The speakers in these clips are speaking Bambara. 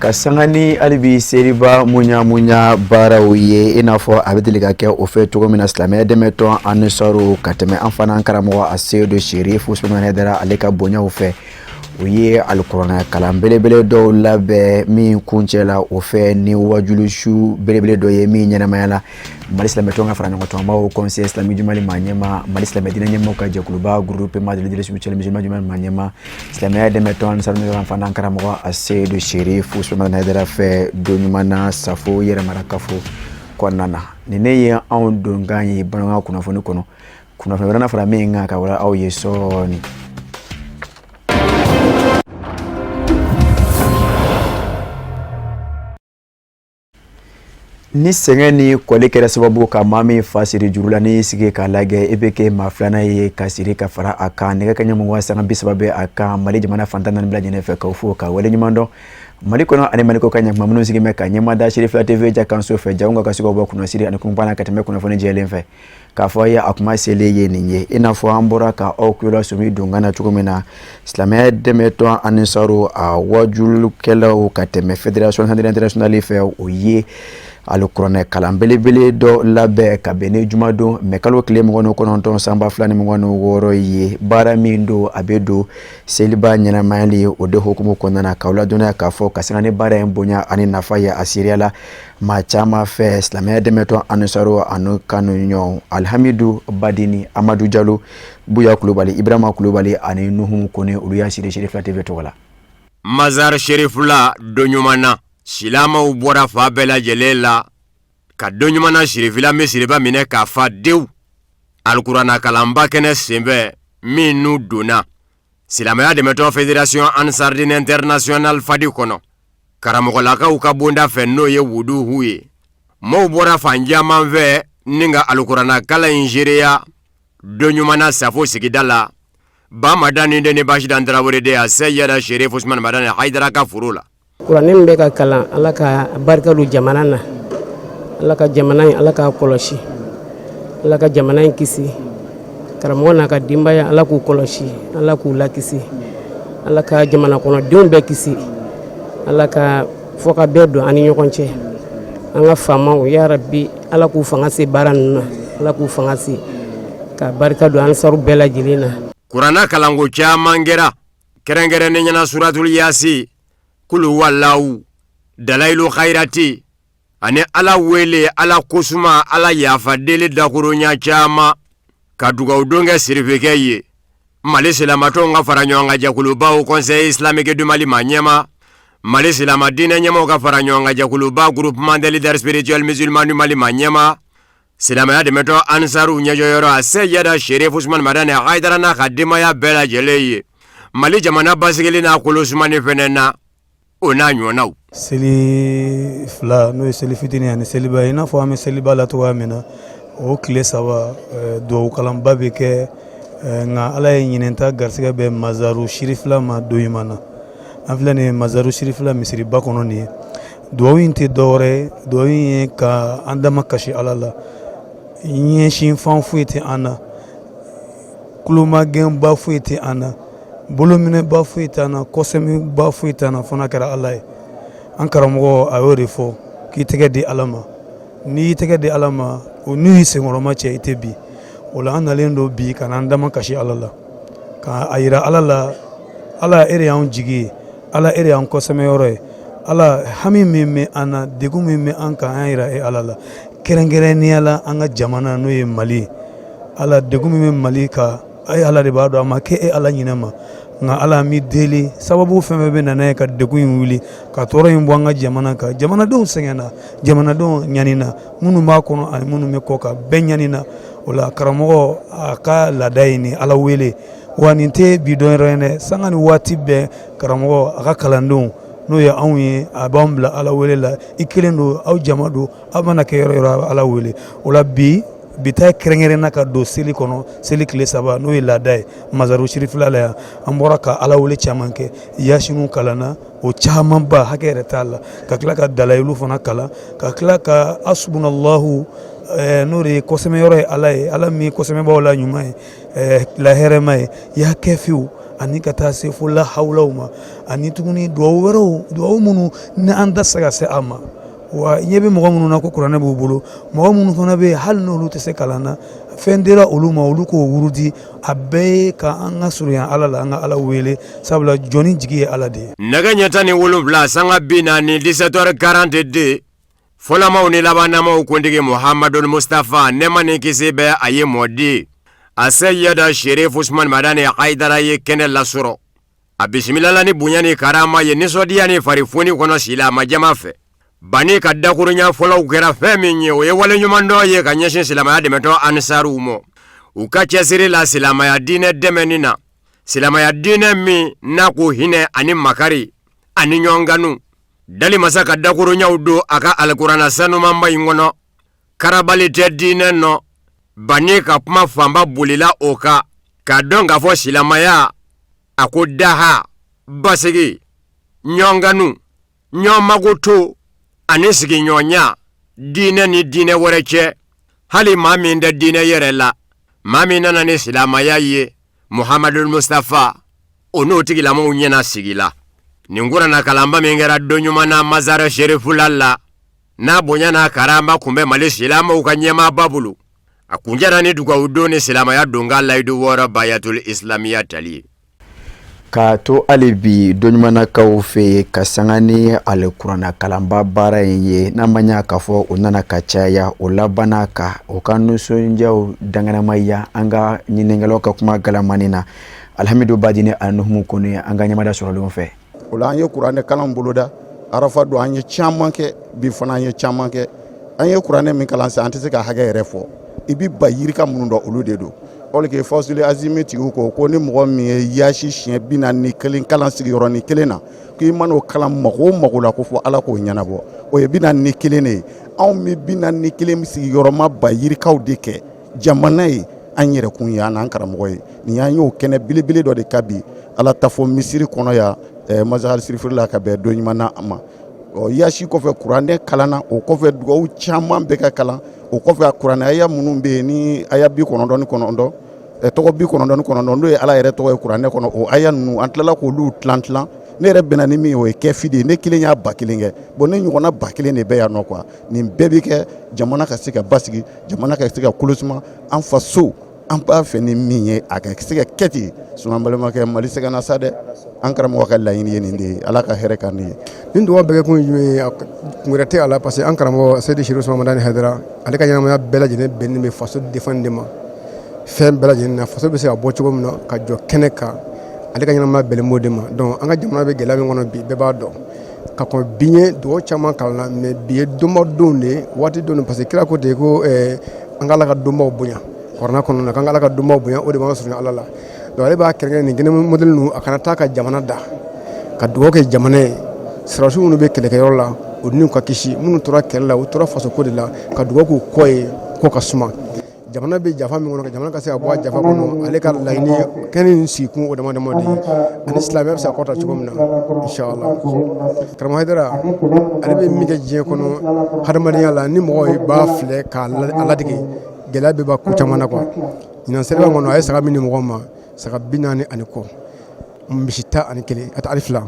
Ka sanga ni halibi seliba muɲa muɲa baaraw ye, i n'a fɔ a bɛ deli ka kɛ o fɛ cogo min na, silamɛya dɛmɛtɔn Ansaru ka tɛmɛ an fana karamɔgɔ Aseyidu Serifu Usumani Hayidara, ale ka bonyaw fɛ, u ye alikuranɛ kalan belebele dɔw labɛn min kuncɛ la o fɛ ni wajulusu belebele dɔ ye min ɲɛnamaya la Mali silamɛtɔn ka fara ɲɔgɔn tɔnbaw Conseil islamique du Mali maa ɲɛma, Mali silamɛ diinɛ ɲɛmaaw ka jɛkuluba Groupement de leaders spirituels musulmans du Mali maa ɲɛma, silamɛya dɛmɛtɔn Ansaru fana karamɔgɔ Aseyidu Serifu Usumani Hayidara fɛ don ɲuman na Safo Yɛrɛmara Kafo kɔnɔna na. Nin ne ye anw donkan ye bamanankan kunnafoni kɔnɔ. Kunnafoni wɛrɛ na fara min kan ka wala aw ye sɔɔni. Ni sɛgɛn ni kɔli kɛra sababu ka maa min fa siri juru la, n'i y'i sigi k'a lajɛ, i bɛ kɛ maa filanan ye ka siri ka fara a kan. Nɛgɛ kaɲɛ 20:30 bɛ a kan Mali jamana fan 14 bɛɛ lajɛlen fɛ, k'aw fo ka waleɲuman dɔn Mali kɔnɔ ani Mali kɔkan. Ɲakuma minnu sigi bɛ ka ɲɛmada Sirifila TV jakanso fɛ, jago ka se bɔ kunnasiri ani kunpan ka tɛmɛ kunnafoni jɛlen fɛ, k'a fɔ a ye a kuma selen ye nin ye. I n'a fɔ an bɔra ka aw kulo sɔmi donkan na cogo min na, silamɛya dɛmɛtɔn Ansaru a wajulikɛlaw ka tɛmɛ Fédération internationale fɛ, o ye alikuranɛ kalan belebele dɔ labɛn ka bɛn ni jumadon mɛ kalo tile 29 san 2026 ye. Baara min don, a bɛ don seliba ɲɛnamayali o de hukumu kɔnɔna na, k'aw ladɔnniya k'a fɔ ka sanga ni baara in bonya ani nafa ye a seereya la maa caman fɛ, silamɛya dɛmɛtɔn Ansaru ani kanu ɲɔgɔn Alihamidu Badini, Amadu Jalo, Buya Kulubali, Ibrahima Kulubali ani Nuhu Kone, olu y'a seere Sirifila TV tɔgɔ la. Mazar Sherifula don ɲuman na, silamɛw bɔra fan bɛɛ lajɛlen la ka don ɲuman na Sirifila misiriba minɛ k'a fa dewu alikuranɛ kalanba kɛnɛ senfɛ minnu donna silamɛya dɛmɛtɔn Fédération Ansardine Internationale FADI kɔnɔ, karamɔgɔlakaw ka bonda fɛ, n'o ye wuduhu ye. Mɔɔw bɔra fan caman fɛ ni ka alikuranɛ kalan in seereya don ɲuman na Safo sigida la, Ba Madani den ni Basidan Tarawele den a Seyida Sherif Usman Madani Hayidara ka foro la. Kuranɛ min bɛ ka kalan, Ala ka barika don jamana na. Ala ka jamana in, Ala k'a kɔlɔsi. Ala ka jamana in kisi. Karamɔgɔ n'a ka denbaya, Ala k'u kɔlɔsi, Ala k'u lakisi. Ala ka jamana kɔnɔdenw bɛɛ kisi. Ala ka fɔ ka bɛɛ don an ni ɲɔgɔn cɛ. An ka faamaw, ya Rabi, Ala k'u fanga se baara ninnu na. Ala k'u fanga se ka barika don ansaru bɛɛ lajɛlen na. Kuranɛ kalanko caman kɛra, kɛrɛnkɛrɛnnenya la suratul yasi, kulu walawu, dalayilu hayirati ani Ala wele, Ala kosuma, Ala yafa deli dakurunya caman, ka dugawu don kɛ sirifikɛ ye. Mali silamatɔnw ka fara ɲɔgɔn kan jɛkulubaw Conseil islamique du Mali maa ɲɛma, Mali silama diinɛ ɲɛmaaw ka fara ɲɔgɔn kan jɛkuluba Groupement des leaders spirituels musulmans du Mali maa ɲɛma, silamɛya dɛmɛtɔn Ansaru ɲɛjɔyɔrɔ a Seyida Sherif Usman Madani Hayidara n'a ka denbaya bɛɛ lajɛlen ye, Mali jamana basigili n'a kolosumani fɛnɛ na, o n'a ɲɔgɔnnaw. Seli fila, n'o ye seli fitinin ani seliba ye, i n'a fɔ an bɛ seliba la cogoya min na, o tile 3 dugawu kalanba bɛ kɛ. Nka Ala ye ɲinɛ ta garisɛgɛ bɛ Mazaru Sirifila ma don ɲuman na. An filɛ nin ye Mazaru Sirifila misiriba kɔnɔ nin ye. Dugawu in tɛ dɔwɛrɛ ye, dugawu in ye ka an dama kasi Ala la. Ɲɛsin fan foyi tɛ an na, kulomagɛnba foyi tɛ an na, bolominɛba foyi t'an na, kɔsɛmɛba foyi t'an na, fo n'a kɛra Ala ye. An karamɔgɔ a y'o de fɔ k'i tɛgɛ di Ala ma. N'i y'i tɛgɛ di Ala ma, o n'u y'i senkɔrɔma cɛ, i tɛ bi o la. An nalen don bi ka n'an dama kasi Ala la, k'a yira Ala la: Ala, e de y'an jigi ye. Ala, e de y'an kɔsɛmɛyɔrɔ ye. Ala, hami min bɛ an na, degun min bɛ an kan, an yira e Ala la. Kɛrɛnkɛrɛnnenya la, an ka jamana, n'o ye Mali ye. Ala, degun min bɛ Mali kan, e Ala de b'a dɔn. A ma kɛ e Ala ɲinɛ ma. Nka Ala, an b'i deli, sababu fɛn fɛn bɛ na n'a ye ka degun in wuli, ka tɔɔrɔ in bɔ an ka jamana kan. Jamanadenw sɛgɛnna, jamanadenw ɲanina, minnu b'a kɔnɔ ani minnu bɛ kɔ kan, bɛɛ ɲanina. O la, karamɔgɔ a ka laada ye nin Ala wele wa. Nin tɛ bi dɔn yɔrɔ ye dɛ. Sanga ni waati bɛɛ, karamɔgɔ a ka kalandenw, n'o ye anw ye, a b'an bila Ala wele la. I kelen don, aw jama don, aw mana kɛ yɔrɔ yɔrɔ, Ala wele. O la bi, bi ta kɛrɛnkɛrɛnna ka don seli kɔnɔ, seli tile 3, n'o ye laada ye Mazaru Sirifila la yan. An bɔra ka Ala wele caman kɛ, yasiniw kalanna, o camanba, hakɛ yɛrɛ t'a la, ka tila ka dalayilu fana kalan, ka tila ka asubunallahu, n'o de ye kɔsɛmɛyɔrɔ ye Ala ye, Ala min kɔsɛmɛbaw la ɲuman ye, lahɛrɛma ye, ya kɛfiw. Ani ka taa se fo la hawulaw ma, ani tuguni dugawu wɛrɛw, dugawu minnu ni an da se ka se a ma. Wa ɲɛ bɛ mɔgɔ minnu na ko kuranɛ b'u bolo, mɔgɔ minnu fana bɛ yen, hali n'olu tɛ se kalan na, fɛn dira olu ma, olu k'o wurudi. A bɛɛ ye ka an ka surunya Ala la, an ka Ala wele, sabula jɔnni jigi ye Ala de ye. Nɛgɛ ɲɛ 17 sanga 40, 17h42, fɔlɔmaw ni labanamaw kuntigi Muhamadul Mustafa, nɛɛma ni kisi bɛ a ye, mɔdi a Seyida Sherif Usman Madani Hayidara ye kɛnɛ lasɔrɔ. A bisimilala ni bonya ni karama ye, nisɔndiya ni farifoni kɔnɔ silamɛ jama fɛ. Bani ka dakurunya fɔlɔw kɛra fɛn min ye, o ye waleɲumandɔn ye ka ɲɛsin silamɛya dɛmɛtɔ Ansaruw ma, u ka cɛsiri la silamɛya diinɛ dɛmɛni na, silamɛya diinɛ min n'a ko hinɛ ani makari ani ɲɔgɔnkanu. Dali masa ka dakurunyaw don a ka alikuranɛ sanumanba in kɔnɔ, karabali tɛ diinɛ nɔ. Bani ka kuma fanba bolila o kan, k'a dɔn k'a fɔ silamɛya a ko daha, basigi, ɲɔgɔnkanu, ɲɔgɔn makoto ani sigiɲɔgɔnya diinɛ ni diinɛ wɛrɛ cɛ. Hali maa min tɛ diinɛ yɛrɛ la, maa min nana ni silamɛya ye, Muhamadul Mustafa, o n'o tigilamɔgɔw ɲɛna sigi la. Nin kuranɛ kalanba min kɛra don ɲuman na Mazari Serifula la, n'a bonya n'a karama kun bɛ Mali silamɛw ka ɲɛmaaba bolo, a kuncɛra ni dugawu don ni silamɛya donkan layidu 6 bayatul islamiya tali ye. K'a to hali bi donɲumannakaw fɛ yen, ka sanga ni alikuranɛ kalanba baara in ye, n'a ma ɲa k'a fɔ o nana ka caya, o labanna ka o ka nisɔndiyaw danganamaya an ka ɲininkɛlaw ka kuma galamani na. Alihamidu Badini Anuhumu Kone, an ka ɲɛmada sɔrɔlenw fɛ. O la, an ye kuranɛ kalan boloda arafa don, an ye caman kɛ. Bi fana an ye caman kɛ. An ye kuranɛ min kalan sisan, an tɛ se ka hakɛ yɛrɛ fɔ. I bɛ ba yirika minnu dɔn, olu de don. Or que Fawusili Azimi tigiw ko ko ni mɔgɔ min ye yasi siɲɛ 41 kalan sigiyɔrɔnin kelen na, k'i man'o kalan mago o mago la, ko fɔ Ala k'o ɲɛnabɔ. O ye 41 de ye. Anw bɛ 41 sigiyɔrɔma ba yirikaw de kɛ jamana ye, an yɛrɛkun ye, an n'an karamɔgɔ ye. Nin y'an y'o kɛnɛ belebele dɔ de ka bi Ala ta fɔ misiri kɔnɔ yan, Mazahari Sirifiri la, ka bɛn don ɲuman na a ma. Ɔ yasi kɔfɛ, kuranɛ kalanna. O kɔfɛ, dugawu caman bɛ ka kalan. O kɔfɛ, kuranɛ aya minnu bɛ yen ni aya 99, tɔgɔ 99, n'o ye Ala yɛrɛ tɔgɔ ye kuranɛ kɔnɔ, o aya ninnu, an tilala k'olu tilan tilan. Ne yɛrɛ bɛnna ni min ye, o ye kɛfi de ye. Ne kelen y'a 1000 kɛ. Bon, ne ɲɔgɔnna 1000 de bɛ yan nɔ quoi. Nin bɛɛ bɛ kɛ jamana ka se ka basigi, jamana ka se ka kolosuma, an faso an b'a fɛ ni min ye, a ka se ka kɛ ten. Sinon, an balimakɛ, Mali sɛgɛnna sa dɛ. An karamɔgɔ ka laɲini ye nin de ye. Ala ka hɛrɛ k'an ye. Nin dugawu bɛɛ kɛ kun ye jumɛn ye? Kun wɛrɛ tɛ a la, parce que an karamɔgɔ Seyidi Serifu Usumani Madani Hayidara, ale ka ɲɛnamaya bɛɛ lajɛlen bɛnnen bɛ faso défendre de ma fɛn bɛɛ lajɛlen na. Faso bɛ se ka bɔ cogo min na ka jɔ kɛnɛ kan, ale ka ɲɛnamaya bɛnnen b'o de ma. Donc an ka jamana bɛ gɛlɛya min kɔnɔ bi, bɛɛ b'a dɔn. Ka kɔn bi ɲɛ, dugawu caman kalanna, mais bi ye donba don de ye, waati don, parce que kira ko ten ko an ka Ala ka donbaw bonya kuranɛ kɔnɔna na, k'an ka Ala ka donbaw bonya, o de b'an surunya Ala la. Donc ale b'a kɛrɛnkɛrɛn nin kɛnɛ modèle ninnu, a kana taa ka jamana da, ka dugawu kɛ jamana ye, sɔrɔdasiw minnu bɛ kɛlɛkɛyɔrɔ la, u n'u ka kisi, minnu tora kɛlɛ la, u tora fasoko de la, ka dugawu k'u kɔ ye ko ka suma. Jamana bɛ jafa min kɔnɔ, ka jamana ka se ka bɔ a jafa kɔnɔ, ale ka laɲini kɛnɛ nin sigikun o dama dama de ye, ani silamɛya bɛ se ka kɔrɔta cogo min na, inshallah. Karamɔgɔ Hayidara, ale bɛ min kɛ diɲɛ kɔnɔ hadamadenya la, ni mɔgɔ b'a filɛ k'a ladege, gɛlɛya bɛ ban ko caman na quoi. Ɲinan seliba kɔnɔ, a ye saga min di mɔgɔw ma, saga 40 ani kɔ, misi 11 a 12.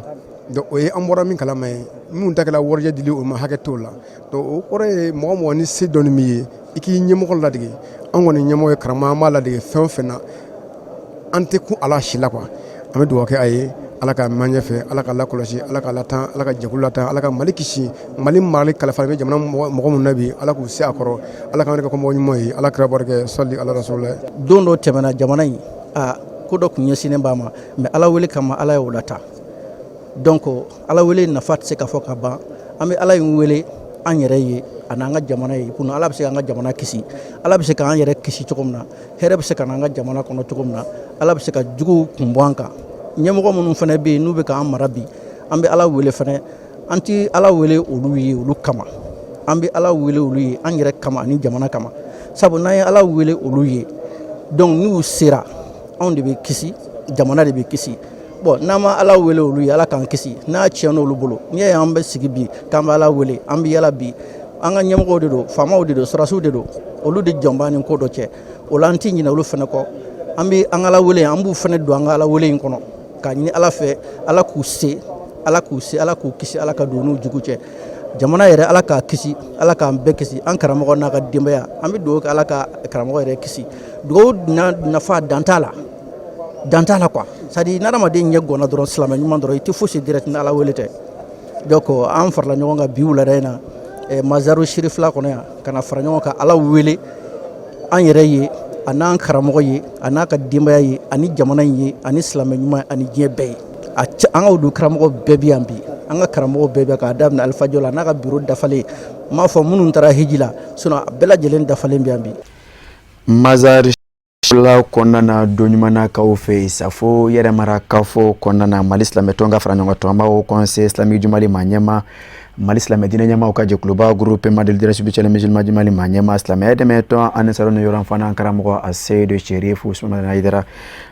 Donc o ye an bɔra min kalama ye. Minnu ta kɛra warijɛ dili, o ma hakɛ t'o la. Donc o kɔrɔ ye, mɔgɔ mɔgɔ ni se dɔɔni b'i ye, i k'i ɲɛmɔgɔ ladege. An kɔni ɲɛmɔgɔ ye karamɔgɔ, an b'a ladege fɛn o fɛn na, an tɛ kun ala si la quoi. An bɛ dugawu kɛ a ye, Ala ka mɛn ɲɛfɛ, Ala ka lakɔlɔsi, Ala ka latan, Ala ka jɛkulu latan, Ala ka Mali kisi. Mali marali kalifa bɛ jamana mɔgɔ minnu na bi, Ala k'u se a kɔrɔ, Ala k'an kɛ mɔgɔ ɲuman ye. Ala kira barika, sali ala rasulillah. Don dɔ tɛmɛna, jamana in a ko dɔ tun ɲɛsinnen b'a ma, mais Ala wele kama, Ala y'o lata. Donc Ala wele nafa tɛ se ka fɔ ka ban. An bɛ Ala in wele an yɛrɛ ye ani an ka jamana ye kun. Ala bɛ se k'an ka jamana kisi, Ala bɛ se k'an yɛrɛ kisi cogo min na, hɛrɛ bɛ se ka an ka jamana kɔnɔ cogo min na, Ala bɛ se ka juguw kun bɔ an kan. Ɲɛmɔgɔ minnu fana bɛ yen n'u bɛ k'an mara bi, an bɛ Ala wele fana. An tɛ Ala wele olu ye olu kama, an bɛ Ala wele olu ye an yɛrɛ kama ani jamana kama. Sabu n'an ye Ala wele olu ye, donc n'u sera, anw de bɛ kisi, jamana de bɛ kisi. Bon, n'an ma Ala wele olu ye, Ala k'an kisi n'a tiɲɛna olu bolo. N'i y'a ye an bɛ sigi bi k'an bɛ Ala wele, an bɛ yala bi, an ka ɲɛmɔgɔw de don, faamaw de don, sɔrɔdasiw de don, olu de jɔn b'an ni ko dɔ cɛ. O la, an tɛ ɲinɛ olu fana kɔ. An bɛ an ka Ala wele, an b'u fana don an ka Ala wele in kɔnɔ. K'a ɲini Ala fɛ, Ala k'u se, Ala k'u se, Ala k'u kisi, Ala ka don n'u jugu cɛ. Jamana yɛrɛ, Ala k'a kisi, Ala k'an bɛɛ kisi. An karamɔgɔ n'a ka denbaya, an bɛ dugawu kɛ Ala ka karamɔgɔ yɛrɛ kisi. Dugawu nafa dan t'a la, dan t'a la quoi. C'est à dire n'adamaden ɲɛ gɔnna dɔrɔn, silamɛ ɲuman dɔrɔn, i tɛ fosi direct ni Ala wele tɛ. Donc an farala ɲɔgɔn kan bi wulada in na Mazaru Sirifila kɔnɔ yan, ka na fara ɲɔgɔn kan Ala wele an yɛrɛ ye, a n'an karamɔgɔ ye, a n'a ka denbaya ye, ani jamana in ye, ani silamɛ ɲuman, ani diɲɛ bɛɛ ye. A an ka olu karamɔgɔ bɛɛ bɛ yan bi, an ka karamɔgɔ bɛɛ bɛ k'a daminɛ Alifa Jɔ la n'a ka biro dafalen. N m'a fɔ minnu taara hiji la, sinon a bɛɛ lajɛlen dafalen bɛ yan bi. Mazari la kɔnɔna na, don ɲuman fɛ yen, Safo yɛrɛmara kafo kɔnɔna na, Mali silamɛtɔn ka fara ɲɔgɔn tɔnba, Haut Conseil islamique du Mali maa ɲɛma, Mali silamɛ diinɛ ɲɛmaw ka jɛkuluba, Groupement de leaders spirituels musulmans du Mali maa ɲɛma, silamɛya dɛmɛ tɔn Ansaru ni yɔrɔ fana karamɔgɔ Aseyidu Serifu Usumani Hayidara,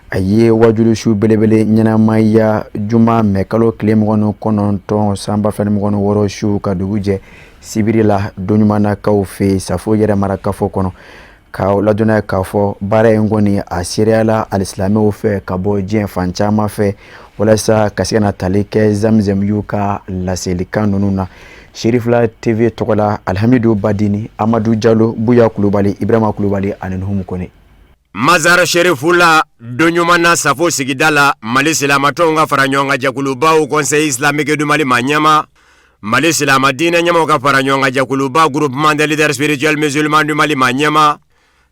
a ye wajulu su belebele ɲɛnamaya juma mɛ kalo tile 29 san 2026 su ka dugu jɛ sibiri la, don ɲuman fɛ yen, Safo yɛrɛmara kafo kɔnɔ, ka ladɔnniya k'a fɔ baara in kɔni a seereyala alisilamɛw fɛ ka bɔ diɲɛ fan caman fɛ, walasa ka se ka na tali kɛ Zamzam y'u ka laselikan ninnu na. Serifila TV tɔgɔ la, Alihamidu Badini, Amadu Jalo, Buya Kulubali, Ibrahima Kulubali ani Nuhumu Kone. Mazar Serifula, don ɲuman na, Safo sigida la, Mali silamatɔnw ka fara ɲɔgɔn kan jɛkuluba, Haut Conseil islamique du Mali maa ɲɛma, Mali silama diinɛ ɲɛmaw ka fara ɲɔgɔn kan jɛkuluba, Groupement des leaders spirituels musulmans du Mali maa ɲɛma,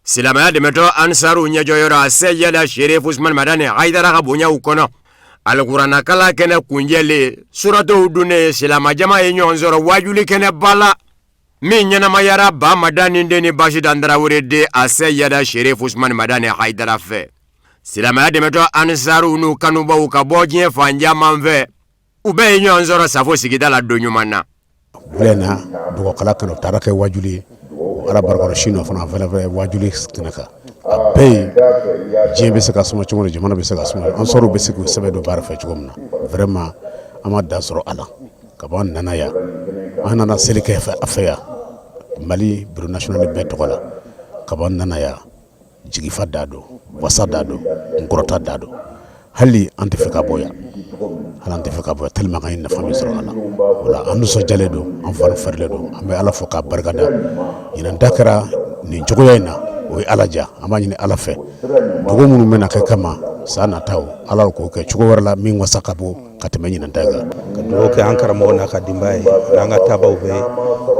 silamɛya dɛmɛtɔ Ansaru ɲɛjɔyɔrɔ a Seyida Serif Usumani Madani Hayidara ka bonyaw kɔnɔ, alikuranakala kɛnɛ kunjɛlen, suratow dunnen, silamɛjama ye ɲɔgɔn sɔrɔ wajuli kɛnɛba la min ɲɛnamayara Ba Madani den ni Basidan Tarawele den a Seyida Serif Usumani Madani Hayidara fɛ. Silamɛya dɛmɛtɔ Ansaru n'u kanubaw ka bɔ diɲɛ fan caman fɛ, u bɛɛ ye ɲɔgɔn sɔrɔ Safo sigida la don ɲuman na. Wula na dɔgɔkala kɛnɛ, o taara kɛ wajuli ye. Ala barika si nɔ fana fana fana wajuli kɛnɛ kan, a bɛɛ ye diɲɛ bɛ se ka suma cogo min, jamana bɛ se ka suma, Ansaru bɛ se k'u sɛbɛ don baara fɛ cogo min na. Vraiment, an ma dan sɔrɔ a la. Ka bɔ an nana yan, an nana seli kɛ a fɛ yan, Mali bureau national bɛɛ tɔgɔ la. Ka bɔ an nana yan, jigifa da don, wasa da don, kunkɔrɔta da don. Hali an tɛ fɛ ka bɔ yan, hali an tɛ fɛ ka bɔ yan, tellement an ye nafa min sɔrɔ a la. O la, an nisɔndiyalen don, an fari farilen don. An bɛ Ala fo k'a barikada. Ɲinan ta kɛra nin cogoya in na, o ye Ala diya. An b'a ɲini Ala fɛ, dugu minnu bɛna kɛ kama san nataw, Ala k'o kɛ cogo wɛrɛ la min wasa ka bon ka tɛmɛ ɲinan ta kan. Ka dugawu kɛ an karamɔgɔ n'a ka denbaya ye, n'an ka tabaw bɛɛ ye,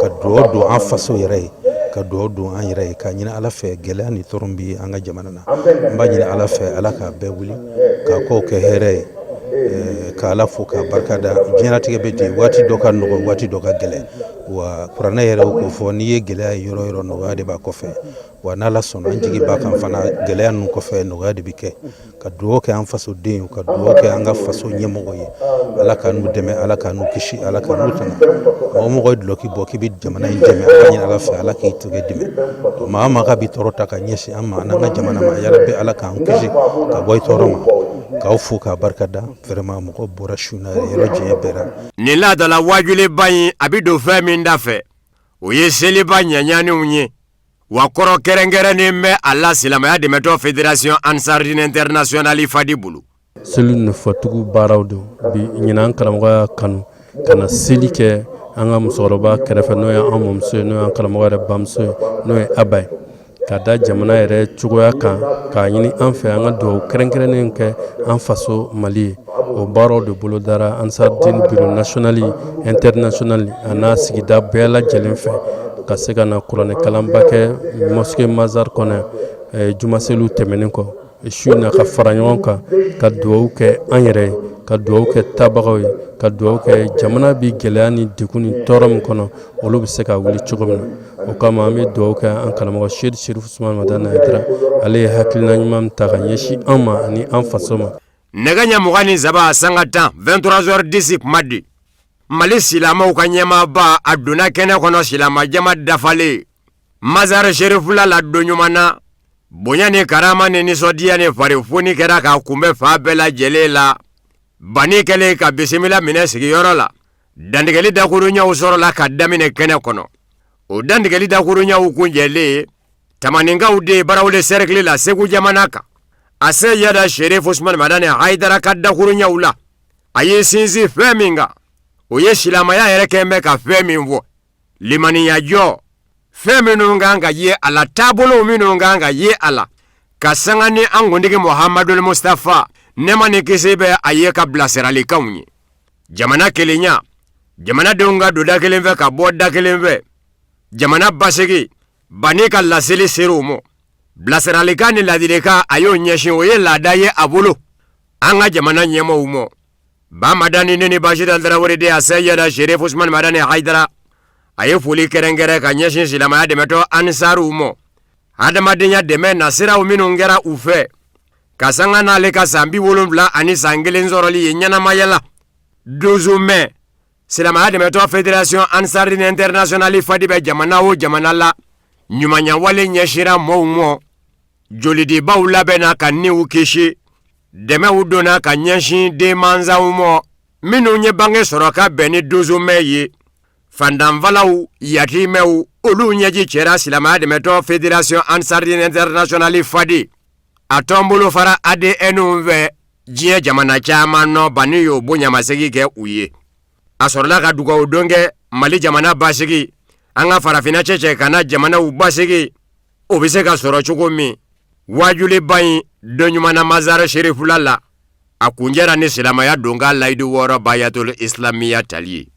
ka dugawu don an faso yɛrɛ ye, ka dugawu don an yɛrɛ ye, k'a ɲini Ala fɛ, gɛlɛya ni tɔɔrɔ bɛ an ka jamana na, an b'a ɲini Ala fɛ, Ala k'a bɛɛ wuli k'a kow kɛ hɛrɛ ye. Ka Ala fo k'a barika da. Diɲɛlatigɛ bɛ ten, waati dɔ ka nɔgɔ, waati dɔ ka gɛlɛn. Wa kuranɛ yɛrɛ k'o fɔ, n'i ye gɛlɛya ye yɔrɔ yɔrɔ, nɔgɔya de b'a kɔfɛ. Wa n'Ala sɔnna, an jigi b'a kan fana, gɛlɛya ninnu kɔfɛ, nɔgɔya de bɛ kɛ. Ka dugawu kɛ an fasoden ye, ka dugawu kɛ an ka faso ɲɛmɔgɔ ye. Ala ka n'u dɛmɛ, Ala ka n'u kisi, Ala ka n'u tanga. Mɔgɔ mɔgɔ ye dulɔki bɔ k'i bɛ jamana in dɛmɛ, an b'a ɲini Ala fɛ, Ala k'i tɛgɛ dɛmɛ. Maa o maa k'a bɛ tɔɔrɔ ta ka ɲɛsin an ma n'an ka jamana ma, yarabi Ala k'an kisi ka bɔ i tɔɔrɔ ma. K'aw fo k'a barika da. Vraiment, mɔgɔ bɔra su na yɔrɔ diɲɛ bɛɛ la. Nin laadala wajuliba in, a bɛ don fɛn min da fɛ, o ye seliba ɲɛɲaniw ye. Wa kɔrɔ kɛrɛnkɛrɛnnen bɛ a la silamɛya dɛmɛtɔ Fédération Ansardine Internationale Fadi bolo. Seli nɔfɛtugu baaraw don bi. Ɲinan, karamɔgɔ y'a kanu ka na seli kɛ an ka musokɔrɔba kɛrɛfɛ, n'o ye an mɔmuso ye, n'o y'an karamɔgɔ yɛrɛ bamuso ye, n'o ye Aba ye, ka da jamana yɛrɛ cogoya kan, k'a ɲini an fɛ an ka dugawu kɛrɛnkɛrɛnnen kɛ an faso Mali ye. O baaraw de bolodara Ansardine bureau national international a n'a sigida bɛɛ lajɛlen fɛ, ka se ka na kuranɛ kalanba kɛ mosquée Mazar kɔnɔ jumaseliw tɛmɛnen kɔ su in na, ka fara ɲɔgɔn kan ka dugawu kɛ an yɛrɛ ye, ka dugawu kɛ tabagaw ye, ka dugawu kɛ jamana bɛ gɛlɛya ni degun ni tɔɔrɔ min kɔnɔ, olu bɛ se ka wuli cogo min na. O kama, an bɛ dugawu kɛ an karamɔgɔ Seyidi Serifu Usumani Madani Hayidara, ale ye hakilina ɲuman min ta ka ɲɛsin an ma ani an faso ma. Nɛgɛ ɲɛ 23:10, 23h10 kuma di, Mali silamɛw ka ɲɛmaaba, a donna kɛnɛ kɔnɔ, silamɛjama dafalen Mazar Serifula la don ɲuman na. Bonya ni karama ni nisɔndiya ni farifoni kɛra k'a kunbɛn fan bɛɛ lajɛlen la. Banni kɛlen ka bisimila minɛ sigiyɔrɔ la, dantigɛli dakuruɲaw sɔrɔla ka daminɛ kɛnɛ kɔnɔ. O dantigɛli dakuruɲaw kunjɛlen, Tamaninkaw de Barawele sɛrikili la, Segu jamana kan. A seyada Sherifu Usumani Madani Hayidara ka dakurunɲɛw la, a y'i sinsin fɛn min kan, o ye silamɛya yɛrɛ kɛn bɛ ka fɛn min fɔ, limaniyajɔ, fɛn minnu kan ka ye a la, taabolow minnu kan ka ye a la, ka sanga ni an kuntigi Muhamadul Mustafa, nɛɛma ni kisi bɛ a ye, ka bilasiralikanw ye. Jamana kelenya, jamanadenw ka don da kelen fɛ ka bɔ da kelen fɛ, jamana basigi, Bani ka laseli ser'o ma. Bilasiralikan ni ladilikan a y'o ɲɛsin, o ye laada ye a bolo an ka jamana ɲɛmɔgɔw ma. Ba Madani ne ni Basita Tarawele de a seyada Sherifu Usumani Madani Hayidara, a ye foli kɛrɛnkɛrɛn ka ɲɛsin silamɛya dɛmɛtɔn Ansaruw ma, hadamadenya dɛmɛ nasiraw minnu kɛra u fɛ ka sanga n'ale ka san 71 sɔrɔli ye ɲɛnamaya la. 12 mai, silamɛya dɛmɛtɔn Fédération Ansardine Internationale Fadi bɛ jamana o jamana la, ɲumanyawale ɲɛsinra mɔɔw ma, jolidibaw labɛnna ka niw kisi, dɛmɛw donna ka ɲɛsin denmansaw ma minnu ye bange sɔrɔ ka bɛn ni 12 mai ye. Fantanfalaw, yatimɛw, olu ɲɛji cɛra silamɛya dɛmɛtɔn Fédération Ansardine Internationale Fadi a tɔnbolofara ADN fɛ diɲɛ jamana caman nɔ. Bani y'o bonyamasegin kɛ u ye. A sɔrɔla ka dugawu don kɛ Mali jamana basigi, an ka farafinna cɛcɛ ka na jamanaw basigi, o bɛ se ka sɔrɔ cogo min. Waajuliba in don ɲuman na Mazari Serifula la, a kuncɛra ni silamɛya donkan layidu 6 bayatul islamiya tali ye.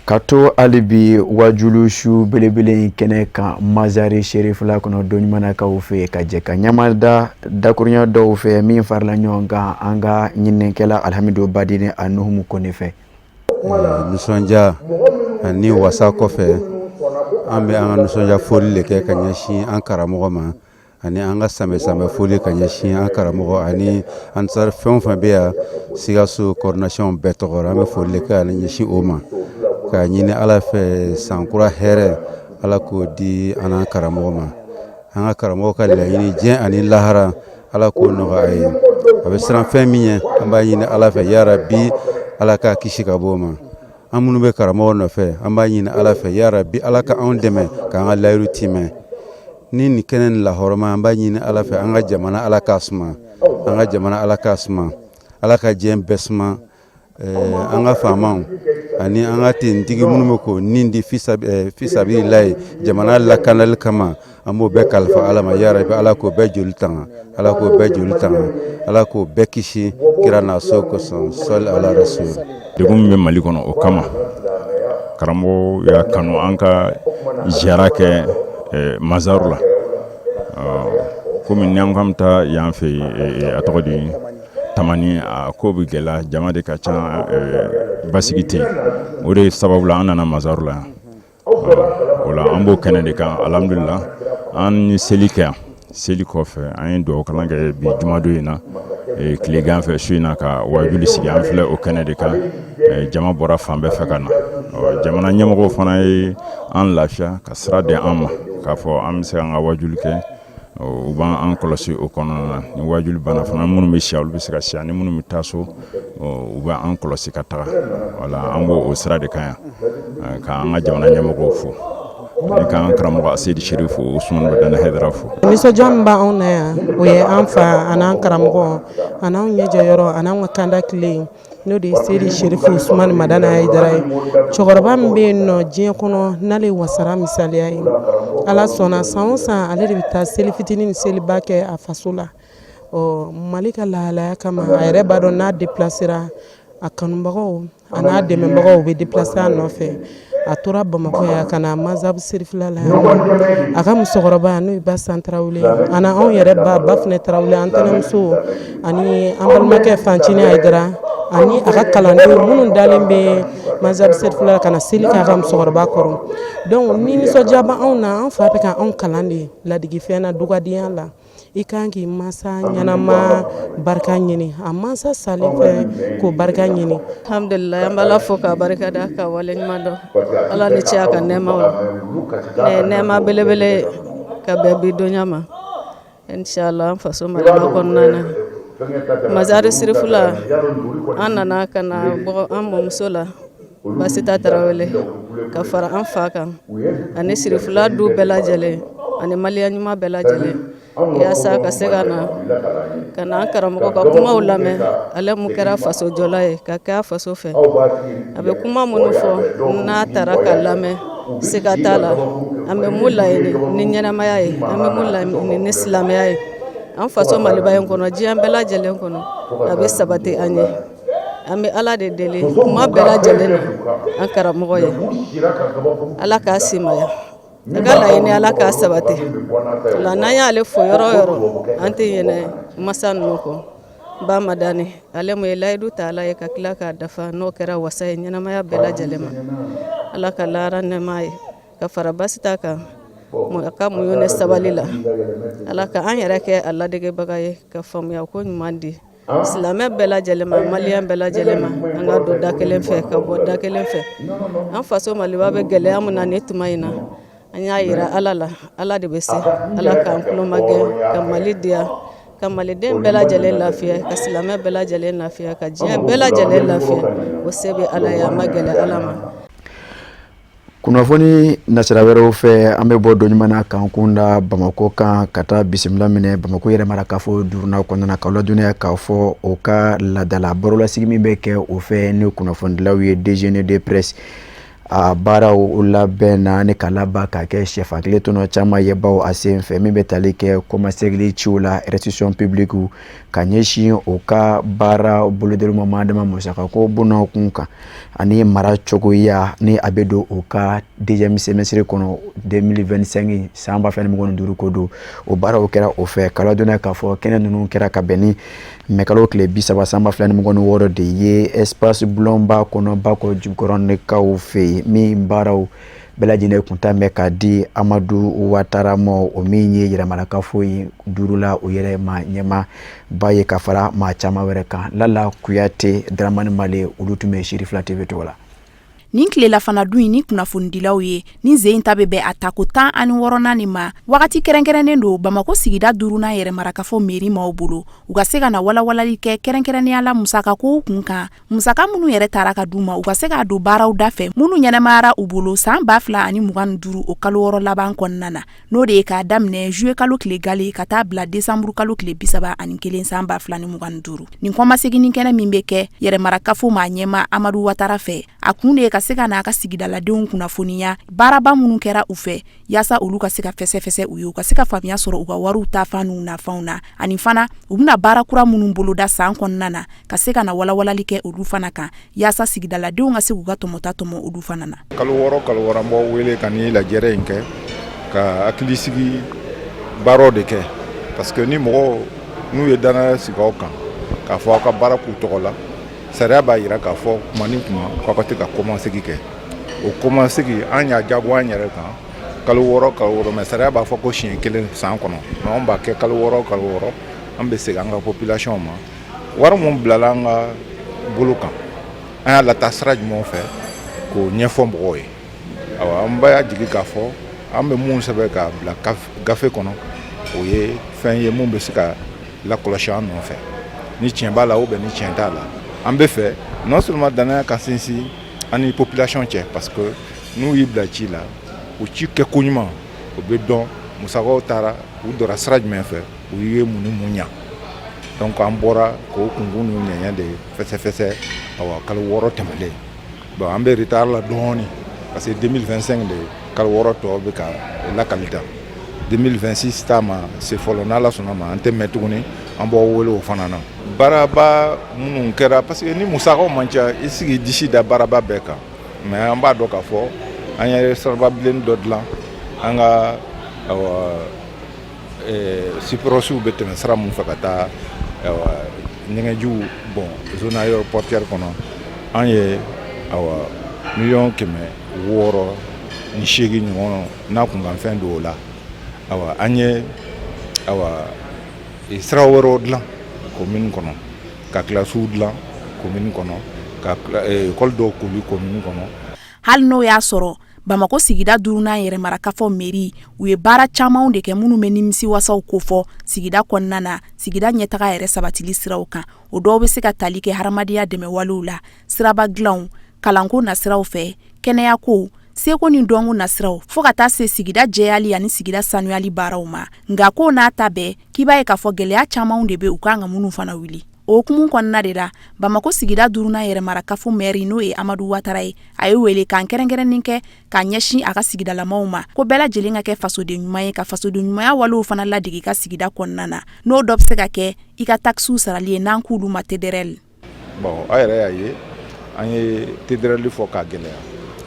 Ka to hali bi wajulu su belebele in kɛnɛ kan Mazari Serifula kɔnɔ don ɲuman fɛ yen, ka jɛ ka ɲama da dakurunya dɔw fɛ min farala ɲɔgɔn kan an ka ɲininikɛla Alihamidu Badini a Nuhumu Kone fɛ. Nisɔndiya ani wasa kɔfɛ, an bɛ an ka nisɔndiya foli de kɛ ka ɲɛsin an karamɔgɔ ma, ani an ka sanbɛ sanbɛ foli ka ɲɛsin an karamɔgɔ ani ansar fɛn o fɛn bɛ yan Sikaso coordination bɛɛ tɔgɔ la. An bɛ foli de kɛ ani ɲɛsin o ma, k'a ɲini Ala fɛ sankura hɛrɛ, Ala k'o di an n'an karamɔgɔ ma. An ka karamɔgɔ ka laɲini diɲɛ ani lahara, Ala k'o nɔgɔya a ye. A bɛ siran fɛn min ɲɛ, an b'a ɲini Ala fɛ, yarabi Ala k'a kisi ka bɔ o ma. An minnu bɛ karamɔgɔ nɔfɛ, an b'a ɲini Ala fɛ, yarabi Ala ka anw dɛmɛ k'an ka layiru timɛ ni nin kɛnɛ nin lahɔrɔma. An b'a ɲini Ala fɛ, an ka jamana, Ala k'a suma, an ka jamana, Ala k'a suma, Ala ka diɲɛ bɛɛ suma. An ka faamaw ani an ka tenitigi minnu bɛ k'o nin di fisabililayi jamana lakanali kama, an b'o bɛɛ kalifa Ala ma, yarabi Ala k'o bɛɛ joli tanga, Ala k'o bɛɛ joli tanga, Ala k'o bɛɛ kisi kira n'a so kosɔn, sɔli ala rasul. Degun min bɛ Mali kɔnɔ, o kama karamɔgɔ y'a kanu an ka ziyara kɛ Mazaru la. Komi ni an k'an bɛ taa yan fɛ yen, a tɔgɔ di, Tamani, a ko bɛ gɛlɛya, jama de ka ca, basigi tɛ yen. O de sababu la an nana Mazaru la yan. O la an b'o kɛnɛ de kan. Alhamdulila, an ni seli kɛ yan. Seli kɔfɛ, an ye dugawu kalan kɛ bi jumadon in na tilegan fɛ, su in na ka wajuli sigi. An filɛ o kɛnɛ de kan. Jama bɔra fan bɛɛ fɛ ka na. Jamana ɲɛmɔgɔw fana ye an lafiya ka sira di an ma k'a fɔ an bɛ se an ka wajuli kɛ, u b'an kɔlɔsi o kɔnɔna na. Ni wajuli banna fana, minnu bɛ siya, olu bɛ se ka siya, ni minnu bɛ taa so, u bɛ an kɔlɔsi ka taga. Wala an b'o sira de kan yan, k'an ka jamana ɲɛmɔgɔw fo ani k'an karamɔgɔ Seyidi Serifu Usumani Madani Hayidara fo. Nisɔndiya min b'anw na yan, o ye an fa an'an karamɔgɔ an'an ɲɛjɔyɔrɔ an'an ka kanda tile, n'o de ye Seyidi Serifu Usumani Madani Hayidara ye. Cɛkɔrɔba min bɛ yen nɔ diɲɛ kɔnɔ, n'ale wasara misaliya ye, Ala sɔnna, san o san ale de bɛ taa seli fitinin ni seliba kɛ a faso la. Ɔ Mali ka lahalaya kama, a yɛrɛ b'a dɔn n'a déplacera, a kanubagaw a n'a dɛmɛbagaw bɛ déplacer a nɔfɛ. A tora Bamakɔ yan ka na Mazabu Serifila la yan, a ka musokɔrɔba, n'o ye Ba San Tarawele, ani anw yɛrɛ ba, Ba Funɛ Tarawele, an tɛnɛmuso, ani an balimakɛ Fancini Hayidara, ani a ka kalandenw minnu dalen bɛ Mazabu Serifila la ka na seli k'a ka musokɔrɔba kɔrɔ. Donc ni nisɔndiya bɛ anw na, an fa bɛ ka anw kalan de ladigifɛn na, dugadenya la. I kan k'i mansa ɲɛnama barika ɲini, a mansa salen fɛ k'o barika ɲini. Alhamdulillah, an b'Ala fo k'a barika da, ka waleɲuman dɔn. Ala ni ce a ka nɛɛmaw la. Nin ye nɛɛma belebele ye ka bɛn bi donya ma, inshallah, an faso Maliba kɔnɔna na. Mazari Sirifula, an nana ka na bɔ an mɔmuso la, Basita Tarawele, ka fara an fa kan ani Sirifula du bɛɛ lajɛlen ani maliyɛn ɲuman bɛɛ lajɛlen. yaasa ka se ka na ka na an karamɔgɔ ka kumaw lamɛn, ale mun kɛra fasojɔla ye ka kɛ a faso fɛ. A bɛ kuma minnu fɔ, n'a taara ka lamɛn, siga t'a la, an bɛ mun laɲini ni ɲɛnamaya ye, an bɛ mun laɲini ni silamɛya ye an faso Maliba in kɔnɔ, diɲɛ bɛɛ lajɛlen kɔnɔ, a bɛ sabati an ye. An bɛ Ala de deli kuma bɛɛ lajɛlen na an karamɔgɔ ye, Ala k'a simaya, a ka laɲini Ala k'a sabati la. N'an y'ale fo yɔrɔ o yɔrɔ, an tɛ ɲinɛ masa ninnu kɔ. Ba Madani, ale mun ye layidu ta Ala ye ka tila k'a dafa, n'o kɛra wasa ye ɲɛnamaya bɛɛ lajɛlen ma. Ala ka lahara nɛɛma ye ka fara basi ta kan, a ka muɲu ni sabali la. Ala ka an yɛrɛ kɛ a ladegebaga ye ka faamuya ko ɲuman di silamɛ bɛɛ lajɛlen ma, maliyɛn bɛɛ lajɛlen ma, an ka don da kelen fɛ ka bɔ da kelen fɛ. An faso Maliba bɛ gɛlɛya min na ni tuma in na, an y'a yira Ala la, Ala de bɛ se. Ala k'an tulomagɛn ka Mali diya, ka maliden bɛɛ lajɛlen lafiya, ka silamɛ bɛɛ lajɛlen lafiya, ka diɲɛ bɛɛ lajɛlen lafiya. O se bɛ Ala ye, a ma gɛlɛ Ala ma. Kunnafoni nasira wɛrɛw fɛ, an bɛ bɔ don ɲuman na k'an kun da Bamakɔ kan, ka taa bisimila minɛ Bamakɔ yɛrɛ marakafo duurunan kɔnɔna na, k'aw ladɔnniya k'a fɔ o ka laadala barolasigi min bɛ kɛ o fɛ ni kunnafonidilaw ye, déjeuner de presse, a baaraw labɛn na ni ka laban k'a kɛ sɛfan kelen tɔnɔ caman ye baw a sen fɛ, min bɛ tali kɛ kɔmasegili ciw la, restitution publique, ka ɲɛsin o ka baara bolodali ma madama musakako bɔnna kun kan ani mara cogoya, ni a bɛ don o ka deuxième semestre kɔnɔ 2025, san 2025 ko don. O baaraw kɛra o fɛ, k'a ladɔnniya k'a fɔ kɛnɛ ninnu kɛra ka bɛn ni mɛkalo tile 30 san 2026 de ye, espace bulonba kɔnɔ, Bakɔ Jikɔrɔnikaw fɛ yen, min baaraw bɛɛ lajɛlen kun ta bɛ ka di Amadu Watara ma, o min ye yɛrɛmarakafo ye duuru la, o yɛrɛ ma ɲɛmaaba ye, ka fara maa caman wɛrɛ kan. Lala Kuyate, Dramani Male, olu tun bɛ Siri fila TV tɔgɔ la. Nin tilelafana dun in ni kunnafonidilaw ye, nin sen in ta bɛ bɛn a tako 16nan nin ma. Wagati kɛrɛnkɛrɛnnen don Bamakɔ sigida duurunan yɛrɛmarakafo mairie maaw bolo, u ka se ka na walawalali kɛ, kɛrɛnkɛrɛnnenya la musakakow kun kan, musaka minnu yɛrɛ taara ka d'u ma, u ka se k'a don baaraw da fɛ minnu ɲɛnamayara u bolo san 2025, o kalo 6 laban kɔnɔna na, n'o de ye k'a daminɛ juillet kalo tile gale ka taa bila décembre kalo tile 31 san 2025. Nin kɔmaseginni kɛnɛ min bɛ kɛ yɛrɛmarakafo maa ɲɛmaa Amadu Watara fɛ, a kun de ye ka se ka n'a ka sigidaladenw kunnafoniya baaraba minnu kɛra u fɛ, yaasa olu ka se ka fɛsɛfɛsɛ u ye, u ka se ka faamuya sɔrɔ u ka wariw taafan n'u nafanw na, ani fana u bɛna baara kura minnu boloda san kɔnɔna na, ka se ka na walawalali kɛ olu fana kan, yaasa sigidaladenw ka se k'u ka tɔmɔta tɔmɔ olu fana na. Kalo 6, kalo 6, an b'aw wele ka ni lajɛrɛ in kɛ ka hakilisigi baaraw de kɛ, parce que ni mɔgɔw n'u ye danaya sigi aw kan k'a fɔ aw ka baara k'u tɔgɔ la, sariya b'a jira k'a fɔ kuma ni kuma k'aw ka se ka kɔmasegin kɛ. O kɔmasegin, an y'a jago an yɛrɛ kan kalo 6, kalo 6, mais sariya b'a fɔ ko siɲɛ kelen san kɔnɔ, mais anw b'a kɛ kalo 6, kalo 6. An bɛ segin an ka population ma, wari mun bilala an ka bolo kan, an y'a lataa sira jumɛn fɛ, k'o ɲɛfɔ mɔgɔw ye. Awa, an b'a jigi k'a fɔ an bɛ mun sɛbɛn k'a bila gafe kɔnɔ, o ye fɛn ye mun bɛ se ka lakɔlɔsi an nɔfɛ, ni tiɲɛ b'a la ou bien ni tiɲɛ t'a la. An bɛ fɛ non seulement danaya ka sinsin an ni population cɛ, parce que n'u y'i bila ci la, o ci kɛ ko ɲuman, o bɛ dɔn musakaw taara, u dɔra sira jumɛn fɛ, u ye mun ni mun ɲa. Donc an bɔra k'o kunkun n'u ɲɛɲɛ de fɛsɛfɛsɛ. Awa, kalo 6 tɛmɛlen, bon, an bɛ retard la dɔɔni, parce que 2025 de kalo 6 tɔ bɛ ka lakali ta, 2026 ta ma se fɔlɔ. N'Ala sɔnna ma, an tɛ mɛn tuguni, an b'aw wele o fana na, baaraba minnu kɛra, parce que ni musakaw man ca, i sigi disi da baaraba bɛɛ kan. Mais an b'a dɔn k'a fɔ an ye siraba bilenni dɔ dilan, an ka awa SUPROS bɛ tɛmɛ sira mun fɛ ka taa ɲɛgɛnjiw bɔn zone aéroportuaire kɔnɔ. An ye awa 608 miliyɔn ɲɔgɔn n'a kunkanfɛn don o la. Awa, an ye awa sira wɛrɛw dilan commune kɔnɔ, ka kilasiw dilan commune kɔnɔ, ka école dɔw koli commune kɔnɔ. Hali n'o y'a sɔrɔ Bamakɔ sigida duurunan yɛrɛmarakafɔ mairie, u ye baara camanw de kɛ minnu bɛ nimisiwasaw kofɔ sigida kɔnɔna na, sigida ɲɛtaga yɛrɛ sabatili siraw kan, o dɔw bɛ se ka tali kɛ hadamadenya dɛmɛwalew la, siraba dilanw, kalanko nasiraw fɛ, kɛnɛyako. seko ni dɔnko nasiraw fɔɔ ka taa se sigida jɛyali ani sigida sanuyali baaraw ma. Nka k'o n'a ta bɛɛ, k'i b'a ye k'a fɔ gɛlɛya camanw de bɛ u kan ka minnu fana wuli. O hukumu kɔnɔna de la, Bamakɔ sigida duurunan yɛrɛmarakafo mɛri, n'o ye Amadu Watara ye, a ye wele kan kɛrɛnkɛrɛnnen kɛ k'a ɲɛsin a ka sigidalamaw ma, ko bɛɛ lajɛlen ka kɛ fasoden ɲuman ye, ka fasoden ɲumanya walew fana ladege i ka sigida kɔnɔna na, n'o dɔ bɛ se ka kɛ i ka takisiw sarali ye, n'an k'olu ma TDRL. Bon, aw yɛrɛ y'a ye, an ye TDRL fɔ k'a gɛlɛya.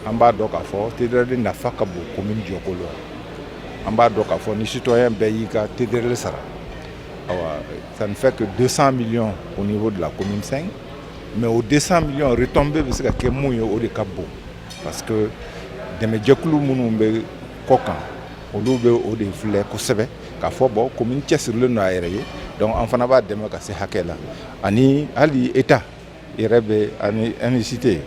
An b'a dɔn k'a fɔ TDRL nafa ka bon commune jɔko la. An b'a dɔn k'a fɔ ni citoyen bɛɛ y'i ka TDRL sara, awa, ça ne fait que 200 millions au niveau de la commune 5, mais o 200 millions retombées bɛ se ka kɛ mun ye, o de ka bon, parce que dɛmɛjɛkulu minnu bɛ kɔ kan, olu bɛ o de filɛ kosɛbɛ k'a fɔ bon, commune cɛsirilen don a yɛrɛ ye, donc an fana b'a dɛmɛ ka se hakɛ la. Ani hali État yɛrɛ bɛ ani NICT,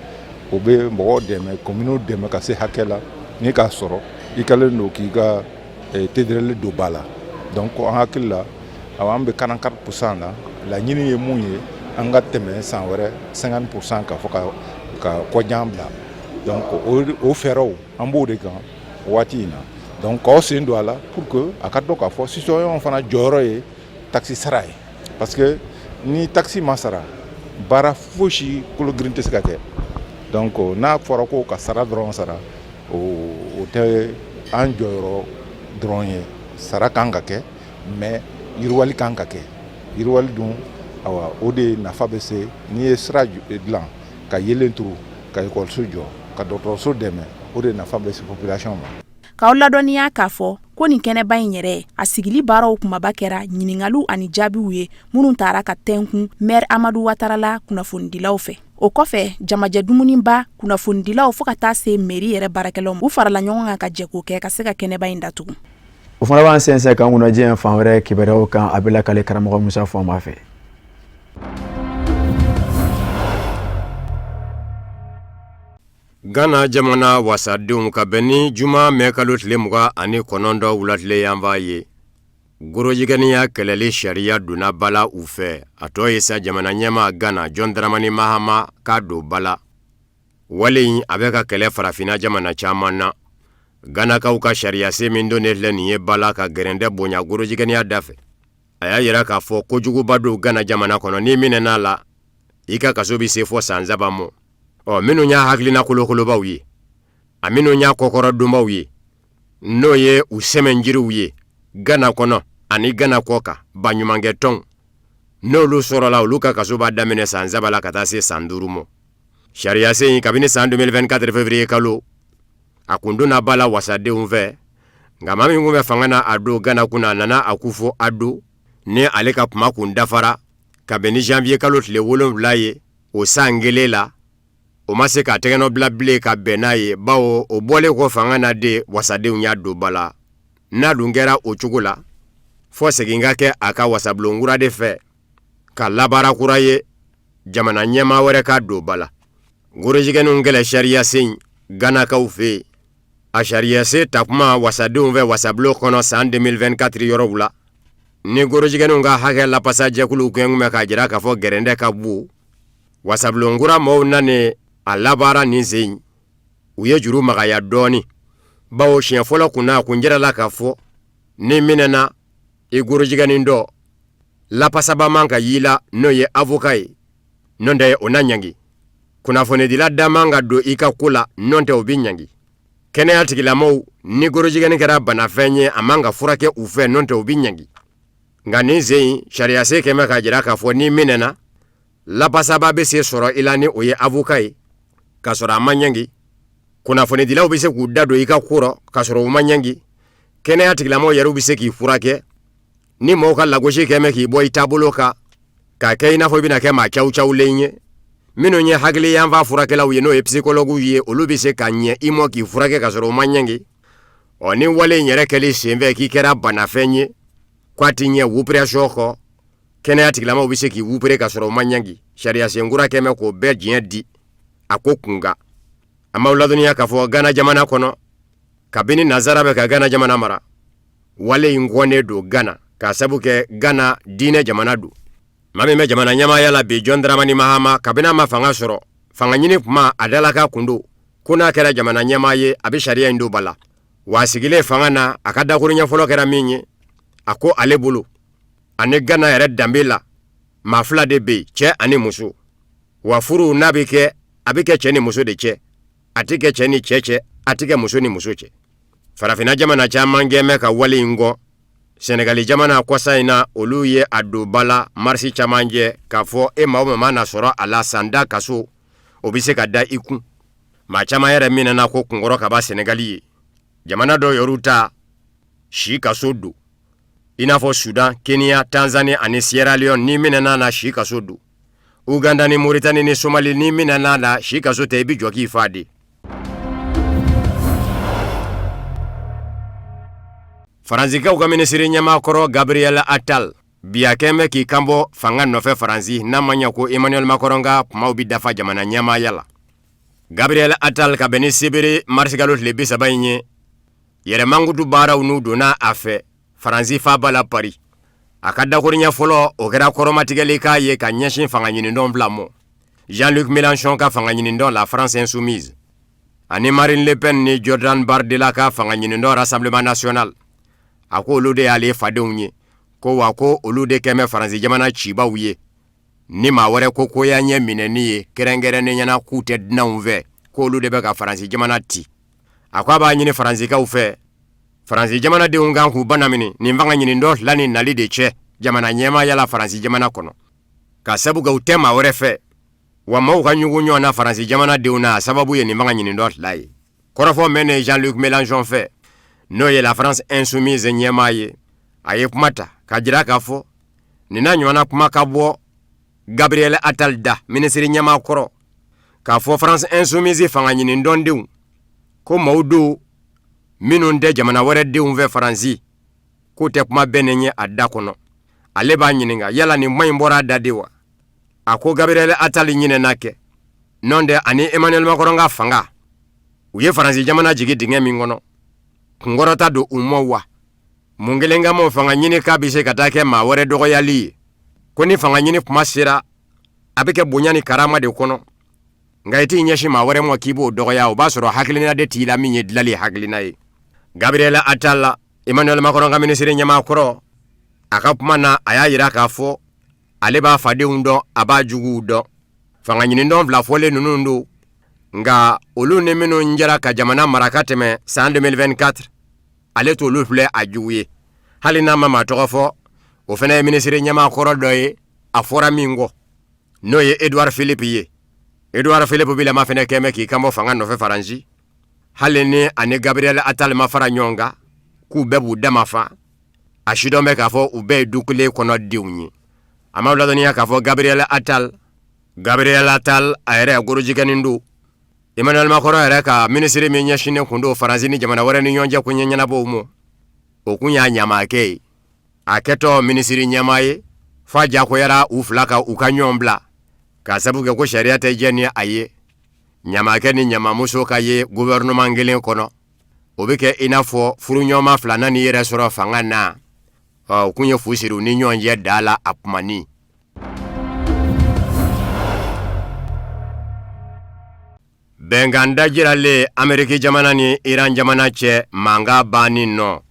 o bɛ mɔgɔw dɛmɛ, communes dɛmɛ ka se hakɛ la, ni k'a sɔrɔ i kɛlen don k'i ka TDRL don ba la. Donc an hakili la, awa, an bɛ 44% la. Laɲini ye mun ye? An ka tɛmɛ san wɛrɛ 50% ka fɔ ka kɔjan bila. Donc o fɛɛrɛw, an b'o de kan waati in na. Donc k'aw sen don a la pour que a ka dɔn k'a fɔ citoyen fana jɔyɔrɔ ye taxe sara ye, parce que ni taxe ma sara, baara fosi kologirin tɛ se ka kɛ. Donc n'a fɔra ko ka sara dɔrɔn sara, o tɛ an jɔyɔrɔ dɔrɔn ye. Sara kan ka kɛ, mais yiriwali kan ka kɛ. Yiriwali dun, awa, o de nafa bɛ se. N'i ye sira dilan, ka yelen turu, ka ekɔliso jɔ, ka dɔgɔtɔrɔso dɛmɛ, o de nafa bɛ se population ma. K'aw ladɔnniya k'a fɔ ko nin kɛnɛba in yɛrɛ, a sigili baaraw kumaba kɛra ɲiningaliw ani jaabiw ye minnu taara ka tɛnkun maire Amadu Watara la kunnafonidilaw fɛ. O kɔfɛ, jamajɛ dumuniba, kunnafonidilaw fɔɔ ka taa se mairie yɛrɛ baarakɛlaw, u farala ɲɔgɔn kan ka jɛko kɛ ka se ka kɛnɛba in datugu. O fana b'an sɛnsɛn k'an kunna diɲɛ fan wɛrɛ kibaruyaw kan. A bɛ lakale karamɔgɔ Musa Fɔnba fɛ. Gana jamana wasadenw, ka bɛn ni juma mɛ kalo tile 29 wulatile yanfan ye, gorojigɛniya kɛlɛli sariya donna ba la u fɛ. A tɔ ye sa jamana ɲɛmaa Gana John Dramani Mahama k'a don ba la. Wale in, a bɛ ka kɛlɛ farafinna jamana caman na. Ganakaw ka sariyasen min donnen filɛ nin ye ba la ka gɛrɛndɛ bonya gorojigɛniya da fɛ, a y'a yira k'a fɔ kojuguba don Gana jamana kɔnɔ. N'i minɛn'a la, i ka kaso bɛ se fɔ san 3 mɔ. Ɔ, minnu y'a hakilina kolokolobaw ye, a minnu y'a kɔkɔrɔdonbaw ye, n'o ye u sɛmɛnjiriw ye Gana kɔnɔ ani Gana kɔ kan, baɲumankɛtɔnw, n'olu sɔrɔla, olu ka kaso b'a daminɛ san 3 la ka taa se san 5 mɔ. Sariyasen in, kabini san 2024 février kalo, a kun donna ba la wasadenw fɛ. Nka maa min kun bɛ fanga na a don Gana kunna, a nana Akufo Addo ni ale ka kuma kun dafara ka bɛn ni janvier kalo tile 7 ye o san kelen la, o ma se k'a tɛgɛnɔ bila bilen ka bɛn n'a ye, bawo o bɔlen kɔ fanga na de, wasadenw y'a don ba la. N'a dun kɛra o cogo la, fɔ segin ka kɛ a ka wasabulon kura de fɛ ka labaara kura ye, jamana ɲɛmaa wɛrɛ ka don ba la. Gorojigɛninw kɛlɛ sariyasen Ganakaw fɛ yen, a sariyasen takuma wasadenw fɛ wasabulon kɔnɔ san 2024 yɔrɔw la, ni gorojigɛninw ka hakɛ lapasajɛkuluw kɛ kun bɛ k'a jira k'a fɔ gɛrɛndɛ ka bon. Wasabulon kura mɔɔw nanen a labaara nin sen, u ye juru magaya dɔɔnin, bawo siɲɛ fɔlɔ kunna a kun jirala k'a fɔ ni minɛna i gorojigɛnin dɔ, lapasaba man ka y'i la, n'o ye avocat ye, n'o tɛ o na ɲangi. Kunnafonidila da man ka don i ka ko la, n'o tɛ o bɛ ɲangi. Kɛnɛya tigilamɔgɔw, ni gorojigɛni kɛra banafɛn ye, a man ka furakɛ u fɛ, n'o tɛ o bɛ ɲangi. Nka nin sen in, sariyasen kɛmɛ k'a jira k'a fɔ n'i minɛna, lapasaba bɛ se sɔrɔ i la, ni o ye avocat ye, k'a sɔrɔ a ma ɲangi. Kunnafonidilaw bɛ se k'u da don i ka ko rɔ k'a sɔrɔ u ma ɲangi. Kɛnɛya tigilamɔgɔw yɛrɛw bɛ se k'i furakɛ. Ni mɔgɔw ka lagosi kɛmɛ k'i bɔ i taabolo kan k'a kɛ i n'a fɔ i bɛna kɛ maa cawucawulen ye, minnu ye hakili yanfan furakɛlaw ye, n'o ye psychologues ye, olu bɛ se ka ɲɛ i mɔ k'i furakɛ k'a sɔrɔ u ma ɲangi. Ɔ, ni wale in yɛrɛ kɛli senfɛ k'i kɛra banafɛn ye, k'a ti ɲɛ opération kɔ, kɛnɛya tigilamɔgɔw bɛ se k'i opérer k'a sɔrɔ u ma ɲangi. Sariyasen kura kɛmɛ k'o bɛɛ diɲɛ di a ko kunkan. An b'aw ladɔnniya k'a fɔ Gana jamana kɔnɔ, kabini nansara bɛ ka Gana jamana mara, wale in kɔnnen don Gana, k'a sabu kɛ Gana diinɛ jamana don. Maa min bɛ jamana ɲɛmaaya la bi, John Dramani Mahama, kabini a ma fanga sɔrɔ, fanga ɲini kuma a dalaka kun don. ko n'a kɛra jamana ɲɛmaa ye, a bɛ sariya in don ba la. Wa a sigilen fanga na, a ka dakuruɲɛ fɔlɔ kɛra min ye, a ko ale bolo ani Gana yɛrɛ danbe la, maa fila de bɛ yen, cɛ ani muso. Wa furu n'a bɛ kɛ, a bɛ kɛ cɛ ni muso de cɛ, a tɛ kɛ cɛ ni cɛ cɛ, a tɛ kɛ muso ni muso cɛ. Farafinna jamana caman kɛn bɛ ka wale in kɔn. Sɛnɛgali jamana kɔsa in na, olu ye a don ba la marisi camancɛ k'a fɔ e maa o maa mana sɔrɔ a la, san 10 kaso o bɛ se ka da i kun. Maa caman yɛrɛ minɛna ko kunkɔrɔ ka ban Sɛnɛgali ye. Jamana dɔw yɛrɛw ta si kaso don, i n'a fɔ Sudan, Kenya, Tanzanie ani Sierra Leone, n'i minɛna na si kaso don. Uganda ni Mauritanie ni Somali, n'i minɛna na si kaso tɛ, i bɛ jɔ k'i fa de. Faransikaw ka minisiri ɲɛmaa kɔrɔ Gabriel Attal bi a kɛn bɛ k'i kanbɔ fanga nɔfɛ Faransi, n'a ma ɲɛ ko Emmanuel Macron ka kumaw bɛ dafa jamana ɲɛmaaya la. Gabriel Attal ka bɛn ni sibiri marisikalo tile 30 in ye, yɛrɛmankutu baaraw n'u donna a fɛ Faransi faaba la Paris. A ka dakuruɲɛ fɔlɔ o kɛra kɔrɔmatigɛli k'a ye ka ɲɛsin fanga ɲinidɔn fila mɔ. Jean-Luc Mélenchon ka fanga ɲinidɔn La France Insoumise ani Marine Le Pen ni Jordan Bardella ka fanga ɲinidɔn Rassemblement National. A ko olu de y'ale fadenw ye, ko wa ko olu de kɛn bɛ Faransi jamana cibaw ye. Ni maa wɛrɛ ko koya ɲɛ minɛni ye, kɛrɛnkɛrɛnnenya na k'u tɛ dunanw fɛ, k'olu de bɛ ka Faransi jamana ci. A ko a b'a ɲini Faransikaw fɛ, Faransi jamanadenw kan k'u banamini nin fanga ɲinidɔn fila ni nali de cɛ jamana ɲɛmaaya la Faransi jamana kɔnɔ, ka sabu kɛ u tɛ maa wɛrɛ fɛ. Wa maaw ka ɲugun ɲɔgɔn na Faransi jamanadenw na, a sababu ye nin fanga ɲinidɔn fila ye. Kɔrɔfɔ mɛnnen Jean-Luc Mélenchon fɛ, n'o ye La France Insoumise ɲɛmaa ye, a ye kuma ta ka jira k'a fɔ nin n'a ɲɔgɔnna kuma ka bɔ Gabriel Attal da, minisiri ɲɛmaa kɔrɔ, k'a fɔ France Insoumise fanga ɲinidɔndenw ko maaw don minnu tɛ jamana wɛrɛ denw fɛ Faransi, k'o tɛ kuma bɛnnen ye a da kɔnɔ. Ale b'a ɲininka yala nin kuma in bɔra a da de wa? A ko Gabriel Attal ɲinɛna kɛ nɔntɛ ani Emmanuel Macron ka fanga, u ye Faransi jamana jigin dingɛ min kɔnɔ, kunkɔrɔta don u mɔ wa? Mun kelen kama fanga ɲini k'a bɛ se ka taa kɛ maa wɛrɛ dɔgɔyali ye? Ko ni fanga ɲini kuma sera, a bɛ kɛ bonya ni karama de kɔnɔ, nka i t'i ɲɛsin maa wɛrɛ ma k'i b'o dɔgɔya, o b'a sɔrɔ hakilina de t'i la min ye dilali hakilina ye. Gabriel Attal, Emmanuel Macron ka minisiri ɲɛmaa kɔrɔ, a ka kuma na, a y'a jira k'a fɔ ale b'a fadenw dɔn, a b'a juguw dɔn. Fanga ɲinidɔn fila fɔlen ninnu don, nka olu ni minnu jɛra ka jamana mara ka tɛmɛ san 2024, ale t'olu filɛ a jugu ye. Hali n'a ma maa tɔgɔ fɔ, o fana ye minisiri ɲɛmaa kɔrɔ dɔ ye, a fɔra min kɔ, n'o ye Edouard Philippe ye. Edouard Philippe bilama fana kɛn bɛ k'i kanbɔ fanga nɔfɛ Faransi, hali ni ani Gabriel Attal ma fara ɲɔgɔn kan k'u bɛɛ b'u dama fa, a sidɔn bɛ k'a fɔ u bɛɛ ye du kelen kɔnɔ denw ye. A ma ladɔnniya k'a fɔ Gabriel Attal, Gabriel Attal a yɛrɛ gorojigɛnin don. Emmanuel Macron yɛrɛ ka minisiri min ɲɛsinnen kun don Faransi ni jamana wɛrɛ ni ɲɔgɔn cɛ koɲɛ ɲɛnabɔw ma, o kun y'a ɲamaakɛ ye. A kɛtɔ minisiri ɲɛmaa ye, f'a jagoyara u fila ka u ka ɲɔgɔn bila, k'a sabu kɛ ko sariya tɛ jɛn ni a ye ɲamaakɛ ni ɲamamuso ka ye gouvernement kelen kɔnɔ. O bɛ kɛ i n'a fɔ furuɲɔgɔnma fila nan'i yɛrɛ sɔrɔ fanga na, ɔ, o kun ye fu siri u ni ɲɔgɔn cɛ da la a kumanin. Bɛnkan dajiralen Ameriki jamana ni Iran jamana cɛ mankan banni nɔ.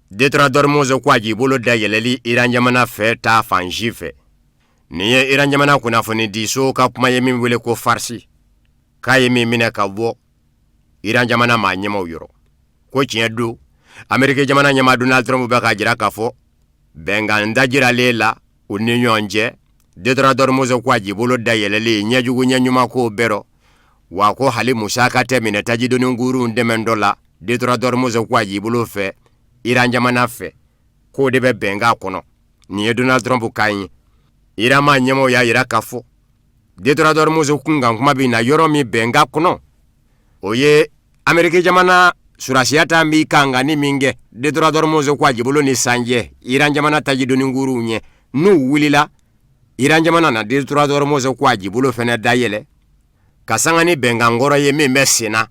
Détroit d'Ormuz ko a jibolo dayɛlɛli Iran jamana fɛ taa fan si fɛ. Nin ye Iran jamana kunnafonidiso ka kuma ye min wele ko Farsi, k'a ye min minɛ ka bɔ Iran jamana maa ɲɛmaw yɔrɔ. Ko tiɲɛ don, Ameriki jamana ɲɛmaa Donald Trump bɛ k'a jira k'a fɔ bɛnkan dajiralen la u ni ɲɔgɔn cɛ Détroit d'Ormuz ko a jibolo dayɛlɛli ɲɛjugu ɲɛɲuman ko bɛɛ rɔ, wa ko hali musaka tɛ minɛ tajidoni kurun dɛmɛ dɔ la Détroit d'Ormuz ko a jibolo fɛ Iran jamana fɛ, k'o de bɛ bɛnkan kɔnɔ. Nin ye Donald Trump kan ye. Iran maa ɲɛmaaw y'a jira k'a fɔ Détroit d'Ormuz kunkan kuma bɛ na yɔrɔ min bɛnkan kɔnɔ, o ye Ameriki jamana surasiya ta b'i kankanni min kɛ Détroit d'Ormuz ko a jibolo ni sanjɛ Iran jamana tajidoni kurunw ɲɛ, n'u wulila Iran jamana na Détroit d'Ormuz ko a jibolo fɛnɛ dayɛlɛ ka sanga ni bɛnkan kɔrɔ ye min bɛ senna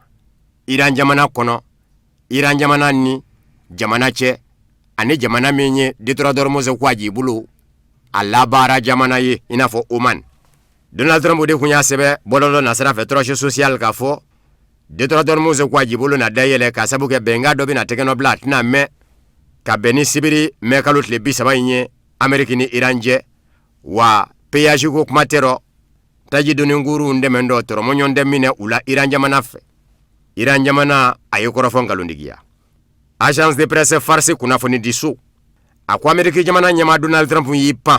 Iran jamana kɔnɔ, Iran jamana ni jamana cɛ ani jamana min ye Détroit d'Ormuz ko a jibolo a labaara jamana ye i n'a fɔ Oman. Donald Trump de tun y'a sɛbɛn bɔlɔlɔ nasira fɛ Truth Social k'a fɔ Détroit d'Ormuz ko a jibolo na dayɛlɛ ka sabu kɛ bɛnkan dɔ bɛna tɛgɛnɔ bila a tɛna mɛn ka bɛn ni sibiri mɛ kalo tile 30 in ye Ameriki ni Iran cɛ wa péage ko kuma tɛ rɔ taji doni kurunw dɛmɛ dɔ tɔrɔmɔɲɔgɔn tɛ minɛ u la Iran jamana fɛ. Iran jamana a ye kɔrɔfɔ nkalontigiya. Agence de presse Fars kunnafonidiso a ko Ameriki jamana ɲɛmaa Donald Trump y'i pan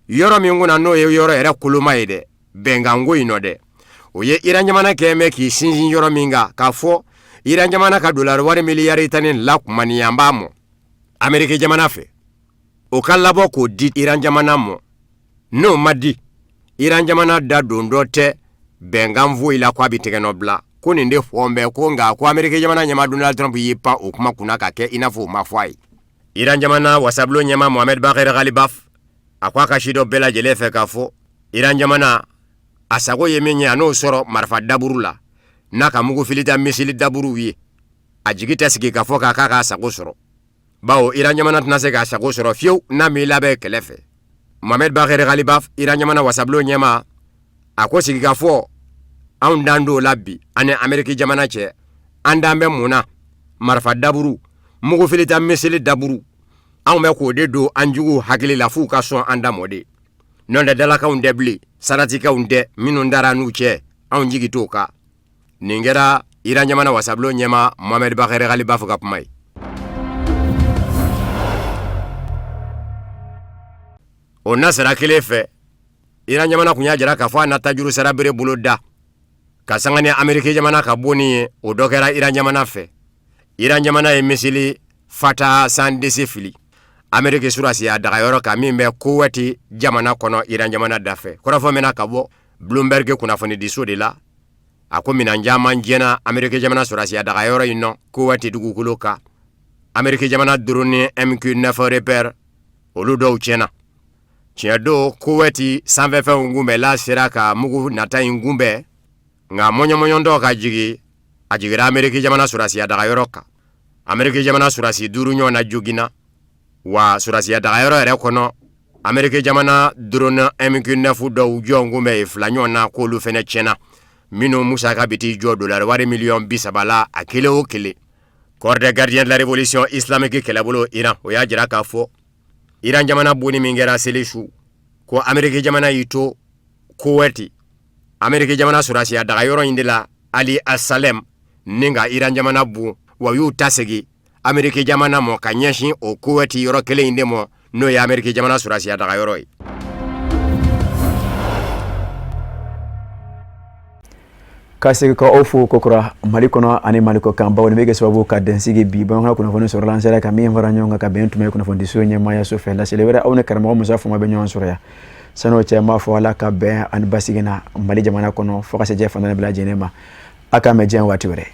yɔrɔ min kunna n'o ye yɔrɔ yɛrɛ koloma ye dɛ bɛnkanko in nɔ dɛ o ye Iran jamana kɛn bɛ k'i sinsin yɔrɔ min kan k'a fɔ Iran jamana ka dolari wari miliyari 12 kumaniyan b'a mɔ Ameriki jamana fɛ o ka labɔ k'o di Iran jamana mɔ n'o ma di Iran jamana da don dɔ tɛ bɛnkan foyi la k'a bɛ tɛgɛnɔ bila ko nin de fɔn bɛ ko nka ko Ameriki jamana ɲɛmaa Donald Trump y'i pan o kuma kunna ka kɛ i n'a fɔ o ma fɔ a ye. Iran jamana wasabulon ɲɛmaa Mohamed Bagher Ghalibaf a ko a ka sidɔn bɛɛ lajɛlen fɛ k'a fɔ Iran jamana a sago ye min ye a n'o sɔrɔ marifa daburu la n'a ka mugu filita misili daburuw ye a jigi tɛ sigi k'a fɔ k'a k'a k'a sago sɔrɔ bawo Iran jamana tɛna se k'a sago sɔrɔ fiyewu n'a m'i labɛn kɛlɛ fɛ. Mohamed Bagher Ghalibaf Iran jamana wasabulon ɲɛmaa a ko sigikafɔ anw dan t'o la bi an ni Ameriki jamana cɛ an dan bɛ mun na marifa daburu mugu filita misili daburu anw bɛ k'o de don an juguw hakili la f'u ka sɔn an da mɔ de n'o tɛ dalakanw tɛ bilen saratikanw tɛ minnu dara n'u cɛ anw jigi t'o kan. Nin kɛra Iran jamana wasabulon ɲɛmaa Mohamed Bagher Ghalibaf ka kuma ye. O nasira kelen fɛ Iran jamana kun y'a jira k'a fɔ a na tajuru sara bere bolo da ka sanga ni Ameriki jamana ka bonni ye o dɔ kɛra Iran jamana fɛ. Iran jamana ye misili Fatah 110 fili Ameriki surasiya dagayɔrɔ kan min bɛ Kowɛti jamana kɔnɔ Iran jamana dafɛ. Kɔrɔfɔ mɛnna ka bɔ Bloomberg kunnafonidiso de la. A ko minɛn caman tiɲɛna Ameriki jamana sɔrɔdasiya dagayɔrɔ in nɔ Kowɛti dugukolo kan. Ameriki jamana drone MQ-9 Reaper olu dɔw tiɲɛna. Tiɲɛ don Kowɛti sanfɛfɛnw kunbɛnla sera ka mugu nata in kunbɛn, nka mɔɲɔmɔɲɔntɔ ka jigin, a jiginra Ameriki jamana sɔrɔdasiya dagayɔrɔ kan. Ameriki jamana sɔrɔdasi 5 ɲɔgɔn na joginna, wa sɔrɔdasiya dagayɔrɔ yɛrɛ kɔnɔ Ameriki jamana drone MQ-9 dɔw jɔn kun bɛ yen fila ɲɔgɔn na k'olu fɛnɛ tiɲɛna, minnu musaka bɛ t'i jɔ dolari wari miliyɔn 30 la a kelen o kelen. Corps des gardiens de la révolution islamique kɛlɛbolo Iran o y'a jira k'a fɔ Iran jamana bonni min kɛra seli su ko Ameriki jamana y'i to Kowɛti Ameriki jamana sɔrɔdasiya dagayɔrɔ in de la Ali Asalem ni ka Iran jamana bon, wa u y'u ta segin Ameriki jamana mɔ ka ɲɛsin o Kowɛti yɔrɔ kelen in de mɔ n'o ye Ameriki jamana sɔrɔdasiya dagayɔrɔ ye. Ka segin ka aw fo kokura Mali kɔnɔ ani Mali kɔ kan bawo nin bɛ kɛ sababu ka dansigi bi bamanankan kunnafoni sɔrɔla an sera ka min fara ɲɔgɔn kan ka bɛn tuma ye kunnafonidiso ɲɛmaayaso fɛ laseli wɛrɛ aw ni karamɔgɔ Musa Fama bɛ ɲɔgɔn sɔrɔ yan san'o cɛ n b'a fɔ Ala ka bɛn ani basigi na Mali jamana kɔnɔ fo ka se diɲɛ fan bɛɛ lajɛlen ma a k'an bɛn diɲɛ waati wɛrɛ.